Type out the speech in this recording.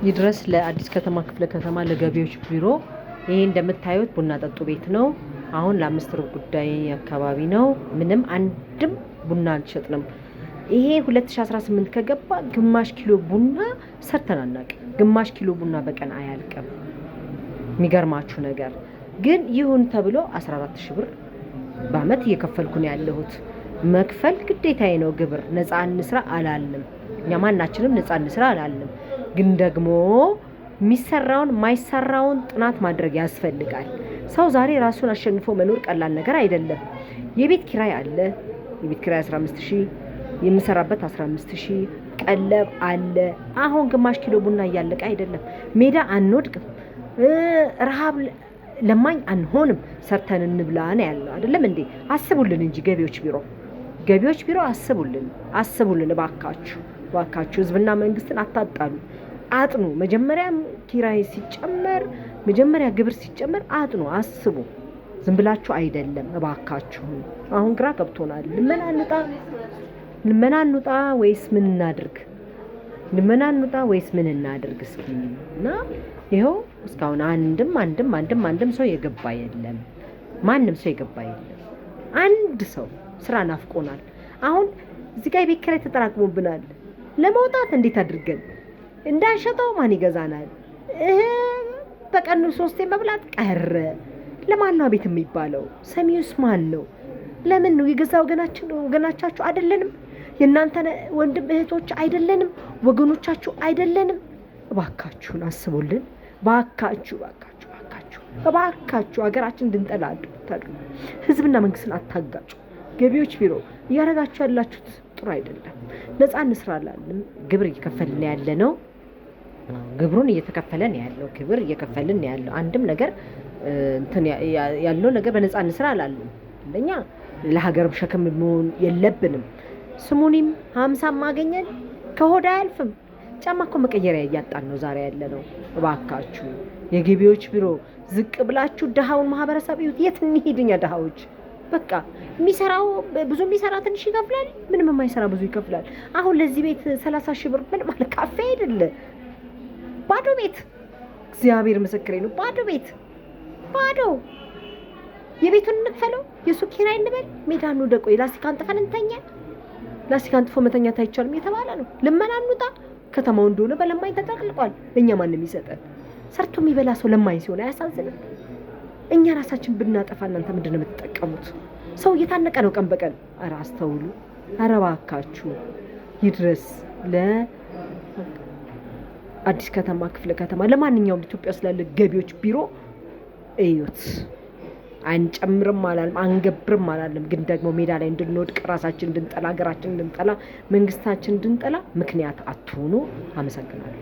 ይድረስ ለአዲስ ከተማ ክፍለ ከተማ ለገቢዎች ቢሮ። ይሄ እንደምታዩት ቡና ጠጡ ቤት ነው። አሁን ለ4:55 አካባቢ ነው። ምንም አንድም ቡና አልሸጥንም። ይሄ 2018 ከገባ ግማሽ ኪሎ ቡና ሰርተን አናውቅም። ግማሽ ኪሎ ቡና በቀን አያልቅም። የሚገርማችሁ ነገር ግን ይሁን ተብሎ 14 ሺህ ብር በአመት እየከፈልኩ ነው ያለሁት። መክፈል ግዴታዬ ነው። ግብር ነፃ እንስራ አላልንም። እኛ ማናችንም ነፃ እንስራ አላልንም። ግን ደግሞ የሚሰራውን ማይሰራውን ጥናት ማድረግ ያስፈልጋል። ሰው ዛሬ ራሱን አሸንፎ መኖር ቀላል ነገር አይደለም። የቤት ኪራይ አለ። የቤት ኪራይ 15 ሺህ፣ የምሰራበት 15 ሺህ፣ ቀለብ አለ። አሁን ግማሽ ኪሎ ቡና እያለቀ አይደለም። ሜዳ አንወድቅም። ረሃብ ለማኝ አንሆንም። ሰርተን እንብላ ነው ያለው። አይደለም እንዴ? አስቡልን እንጂ ገቢዎች ቢሮ፣ ገቢዎች ቢሮ አስቡልን፣ አስቡልን እባካችሁ፣ እባካችሁ ህዝብና መንግስትን አታጣሉ። አጥኑ። መጀመሪያ ኪራይ ሲጨመር፣ መጀመሪያ ግብር ሲጨመር አጥኑ፣ አስቡ። ዝም ብላችሁ አይደለም እባካችሁ። አሁን ግራ ገብቶናል። ልመና እንውጣ፣ ልመና እንውጣ ወይስ ምን እናድርግ? ልመና እንውጣ ወይስ ምን እናድርግ? እስኪ እና ይኸው እስካሁን አንድም አንድም አንድም አንድም ሰው የገባ የለም። ማንም ሰው የገባ የለም። አንድ ሰው ስራ ናፍቆናል። አሁን እዚህ ጋር የቤት ኪራይ ተጠራቅሞብናል። ለመውጣት እንዴት አድርገን እንዳንሸጠው ማን ይገዛናል? በቀኑ ሶስቴ መብላት ቀረ። ለማን ነው ቤት የሚባለው? ሰሚውስ ማን ነው? ለምን ነው የገዛ ወገናችን ወገናቻችሁ አይደለንም? የእናንተ ወንድም እህቶች አይደለንም? ወገኖቻችሁ አይደለንም? እባካችሁን አስቡልን። ባካችሁ፣ ባካችሁ፣ ባካችሁ፣ እባካችሁ ሀገራችን እንድንጠላ አታድርጉ። ህዝብና መንግስትን አታጋጩ። ገቢዎች ቢሮ እያደረጋችሁ ያላችሁት ጥሩ አይደለም። ነፃ እንስራ አላልንም። ግብር እየከፈልን ያለ ነው። ግብሩን እየተከፈለን ያለው፣ ግብር እየከፈልን ያለው አንድም ነገር እንትን ያለው ነገር በነፃ እንስራ አላልንም። አንደኛ ለሀገር ሸክም መሆን የለብንም። ስሙኒም 50ም አገኘን ከሆድ አያልፍም። ጫማ እኮ መቀየሪያ እያጣን ነው ዛሬ ያለ ነው። እባካችሁ የገቢዎች ቢሮ ዝቅ ብላችሁ ድሃውን ማህበረሰብ እዩት። የት እንሂድ እኛ ድሃዎች? በቃ የሚሰራው ብዙ የሚሰራ ትንሽ ይከፍላል፣ ምንም የማይሰራ ብዙ ይከፍላል። አሁን ለዚህ ቤት 30 ሺህ ብር ምን ማለት ካፌ አይደለ፣ ባዶ ቤት። እግዚአብሔር ምስክሬ ነው። ባዶ ቤት ባዶ። የቤቱን እንክፈለው፣ የሱቅ ኪራይ እንበል፣ ሜዳ እንውደቅ፣ ወይ ላስቲክ አንጥፈን እንተኛ። ላስቲክ አንጥፎ መተኛት አይቻልም የተባለ ነው። ልመና እንውጣ። ከተማው እንደሆነ በለማኝ ተጠቅልቋል። ለእኛ ማንም ይሰጠን? ሰርቶ የሚበላ ሰው ለማኝ ሲሆን አያሳዝንም? እኛ ራሳችን ብናጠፋ እናንተ ምንድን ነው የምትጠቀሙት? ሰው እየታነቀ ነው ቀን በቀን። ኧረ አስተውሉ። ኧረ እባካችሁ ይድረስ ለአዲስ ከተማ ክፍለ ከተማ፣ ለማንኛውም ኢትዮጵያ ውስጥ ላለ ገቢዎች ቢሮ እዩት። አንጨምርም አላልም፣ አንገብርም አላልም። ግን ደግሞ ሜዳ ላይ እንድንወድቅ፣ ራሳችን እንድንጠላ፣ ሀገራችን እንድንጠላ፣ መንግስታችን እንድንጠላ ምክንያት አትሆኑ። አመሰግናለሁ።